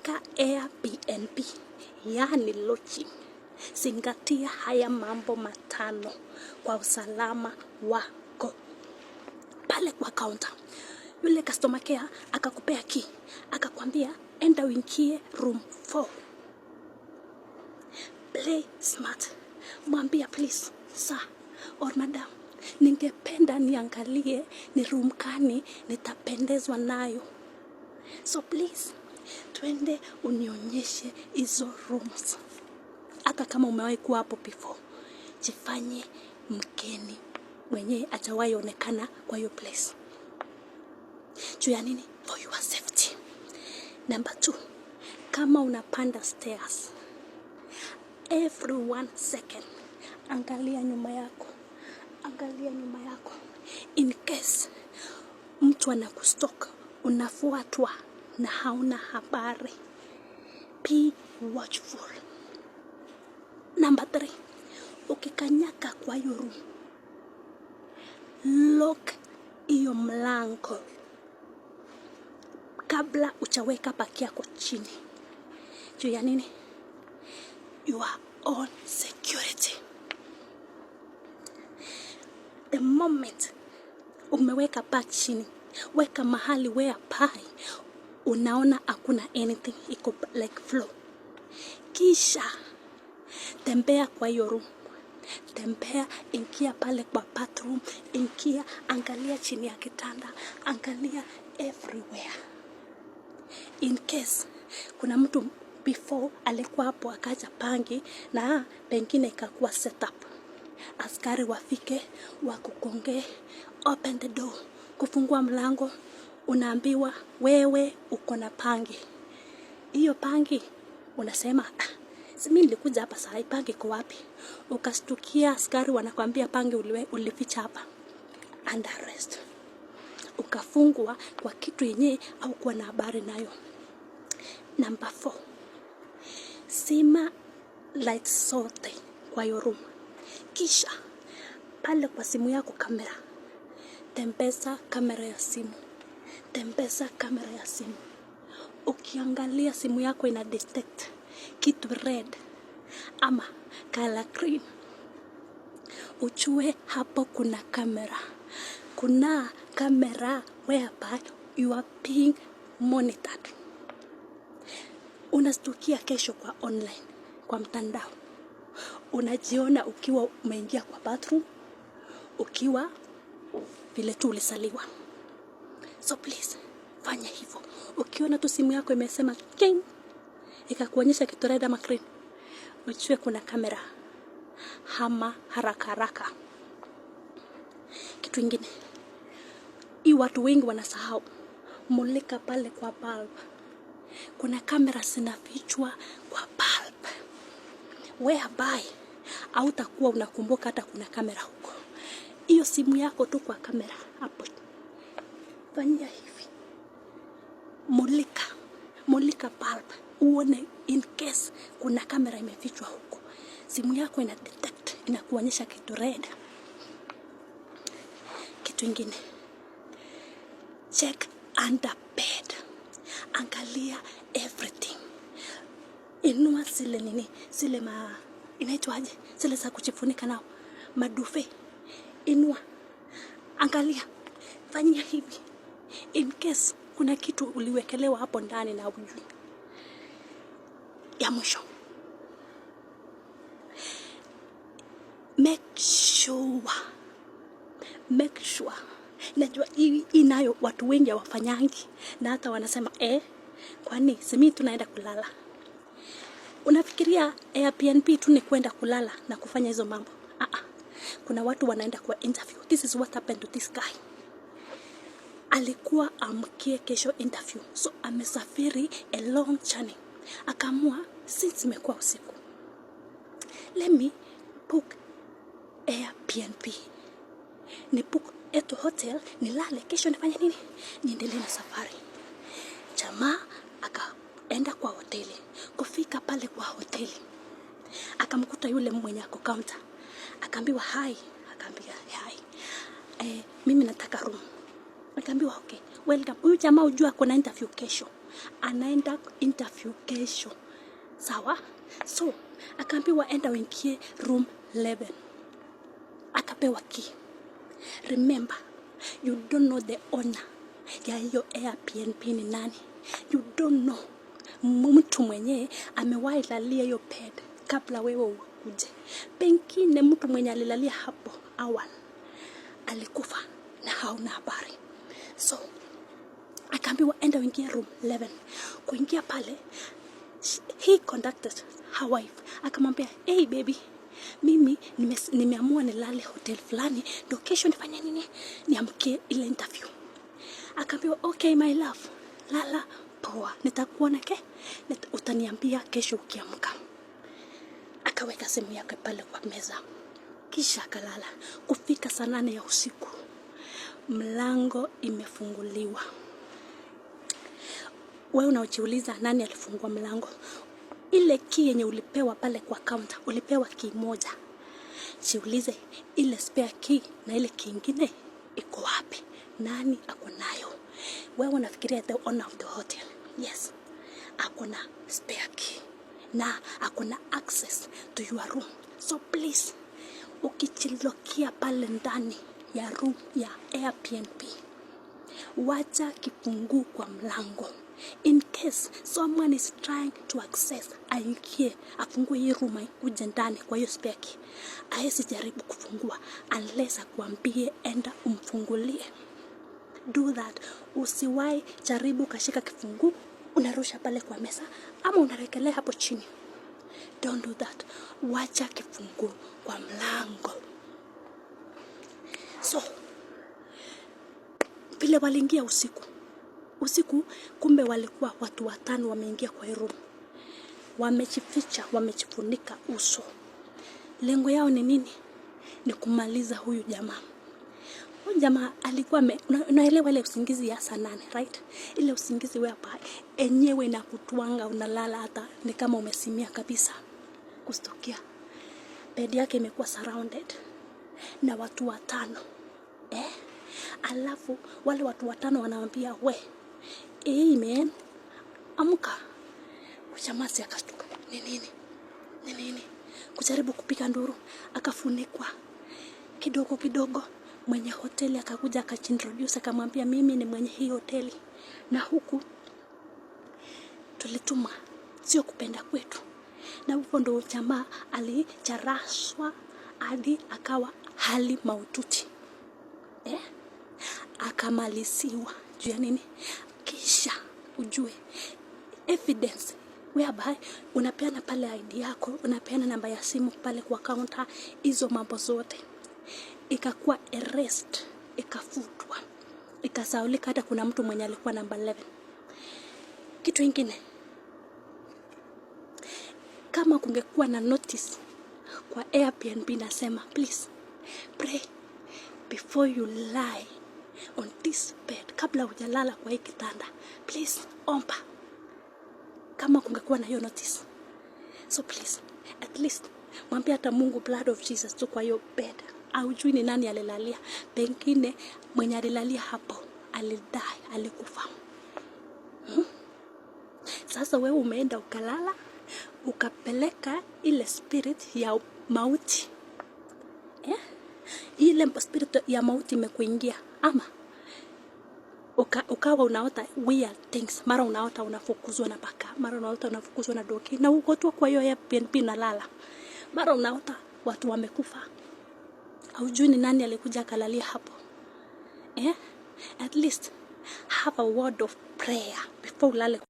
Katika Airbnb, yani lodging, zingatia haya mambo matano kwa usalama wako. Pale kwa counter, yule customer care akakupea key, akakwambia enda uingie room 4. Play smart, mwambia, "Please sir or madam, ningependa niangalie ni room gani nitapendezwa nayo, so please twende unionyeshe hizo rooms." Hata kama umewahi kuwa hapo before, jifanye mgeni mwenye hajawahi onekana kwa hiyo place. Juu ya nini? For your safety. Number two, kama unapanda stairs, every one second angalia nyuma yako, angalia nyuma yako in case mtu anakustalk, unafuatwa na hauna habari. Be watchful. Number three, ukikanyaka kwa hiyo room, lock hiyo mlango kabla hujaweka bag yako chini. Juu ya nini? Your own security. The moment umeweka bag chini, weka mahali whereby unaona hakuna anything, iko like floor. Kisha tembea kwa hiyo room, tembea, ingia pale kwa bathroom, ingia, angalia chini ya kitanda, angalia everywhere in case kuna mtu before alikuwa hapo akaja bangi na pengine ikakuwa set up. Askari wafike wakukongee, open the door, kufungua mlango, unaambiwa wewe uko na bangi. Hiyo bangi unasema, "Ah, si mimi nilikuja hapa saa hii, bangi iko wapi?" Ukastukia askari wanakwambia bangi ulificha hapa. Under arrest. Ukafungwa kwa kitu yenye haukuwa na habari nayo. Number four, zima lights zote kwa hiyo room. Kisha pale kwa simu yako kamera, tembeza kamera ya simu, tembeza kamera ya simu. Ukiangalia simu yako ina detect kitu red ama color green, ujue hapo kuna kamera. Kuna kamera whereby you are being monitored. Unastukia kesho kwa online, kwa mtandao, unajiona ukiwa umeingia kwa bathroom, ukiwa vile tu ulizaliwa. So please fanya hivyo. Ukiona tu simu yako imesema king, ikakuonyesha kitu red ama green, ujue kuna kamera. Hama haraka haraka. Kitu ingine hii watu wengi wanasahau, mulika pale kwa bulb. Kuna kamera zinafichwa kwa bulb, whereby hautakuwa unakumbuka hata kuna kamera huko. Hiyo simu yako tu kwa kamera hapo, fanyia hivi, mulika, mulika bulb uone in case kuna kamera imefichwa huko. Simu yako ina detect, inakuonyesha kitu red. Kitu ingine, check under bed, angalia everything, inua zile nini, zile ma inaitwaje, zile za kujifunika nao, maduvet, inua, angalia, fanyia hivi in case kuna kitu uliwekelewa hapo ndani na hujui. Ya mwisho, make sure, make sure, najua hii nayo watu wengi hawafanyangi na hata wanasema, "Eh, kwani si mimi tunaenda kulala?" Unafikiria Airbnb tu ni kwenda kulala na kufanya hizo mambo? Ah ah. Kuna watu wanaenda kwa interview. This is what happened to this guy. Alikuwa amkie kesho interview, so amesafiri a long journey. Akaamua, since imekuwa usiku, let me book Airbnb, ni book eto hotel nilale, kesho nifanye nini, niendelee na safari. Jamaa akaenda kwa hoteli. Kufika pale kwa hoteli akamkuta yule mwenye ako counter, akaambiwa hi, akaambia hi, "Eh, mimi nataka room." Akaambiwa, "Okay, welcome." Huyu jamaa ujua ako na interview kesho. Anaenda interview kesho, sawa? So akaambiwa enda uingie room 11, akapewa key. Remember, you don't know the owner ya hiyo Airbnb ni nani. You don't know mtu mwenyewe amewahi lalia hiyo bed kabla wewe ukuje. Pengine mtu mwenye alilalia hapo awali alikufa na hauna habari. So akaambiwa enda uingie room 11. Kuingia pale, he contacted her wife, akamwambia, "Hey baby, mimi nimeamua nilale hotel fulani ndo kesho nifanye nini, niamkie ile interview." Akaambiwa, "Okay my love, lala poa, nitakuona utaniambia kesho ukiamka." Akaweka simu yake pale kwa meza, kisha akalala. Kufika saa 8 ya usiku, mlango imefunguliwa. Wewe unaojiuliza nani alifungua mlango? Ile key yenye ulipewa pale kwa counter, ulipewa key moja. Jiulize, ile spare key na ile key ingine iko wapi? Nani ako nayo? Wewe unafikiria the owner of the hotel? Yes, ako na spare key na ako na access to your room. So please, ukijilokia pale ndani ya room ya Airbnb, wacha kifunguu kwa mlango in case someone is trying to access, aingie afungue hii room, aikuje ndani kwa hiyo spare key. Aezi jaribu kufungua unless akuambie enda umfungulie. Do that. Usiwahi jaribu kashika kifunguu unarusha pale kwa meza ama unarekelea hapo chini. Don't do that. Wacha kifunguu kwa mlango. So vile waliingia usiku usiku, kumbe walikuwa watu watano wameingia kwa hii room, wamejificha, wamejifunika uso. Lengo yao ni nini? Ni kumaliza huyu jamaa. Huyu jamaa alikuwa unaelewa ile usingizi ya saa 8, right? Ile usingizi whereby enyewe inakutwanga, unalala hata ni kama umesimia kabisa. Kustukia bed yake imekuwa surrounded na watu watano, eh? Alafu wale watu watano wanamwambia, "We, hey man, amka." Jamaa si akashtuka, ni nini, ni nini? Kujaribu kupiga nduru, akafunikwa kidogo kidogo. Mwenye hoteli akakuja akajiintroduce, akamwambia, "Mimi ni mwenye hii hoteli na huku tulituma, sio kupenda kwetu." Na huko ndo jamaa alicharaswa hadi akawa hali mahututi, eh? Akamaliziwa juu ya nini? Kisha ujue evidence whereby unapeana pale ID yako, unapeana namba ya simu pale kwa counter, hizo mambo zote ikakuwa erased, ikafutwa, ikasaulika. Hata kuna mtu mwenye alikuwa namba 11. Kitu ingine, kama kungekuwa na notice kwa Airbnb nasema, "Please pray before you lie on this bed, kabla hujalala kwa hii kitanda, please omba." Kama kungekuwa na hiyo notice. So please, at least mwambie hata Mungu, "Blood of Jesus" tu kwa hiyo bed. Aujui ni nani alilalia. Pengine mwenye alilalia hapo alidie, alikufa. Sasa wewe umeenda ukalala, ukapeleka ile spirit ya mauti, yeah? Ile spirit ya mauti imekuingia ama ukawa unaota weird things. Mara unaota unafukuzwa na paka, mara unaota unafukuzwa na dogi, na uko tu kwa hiyo Airbnb unalala. Mara unaota watu wamekufa, haujui ni nani alikuja akalalia hapo, eh? At least have a word of prayer before ulale.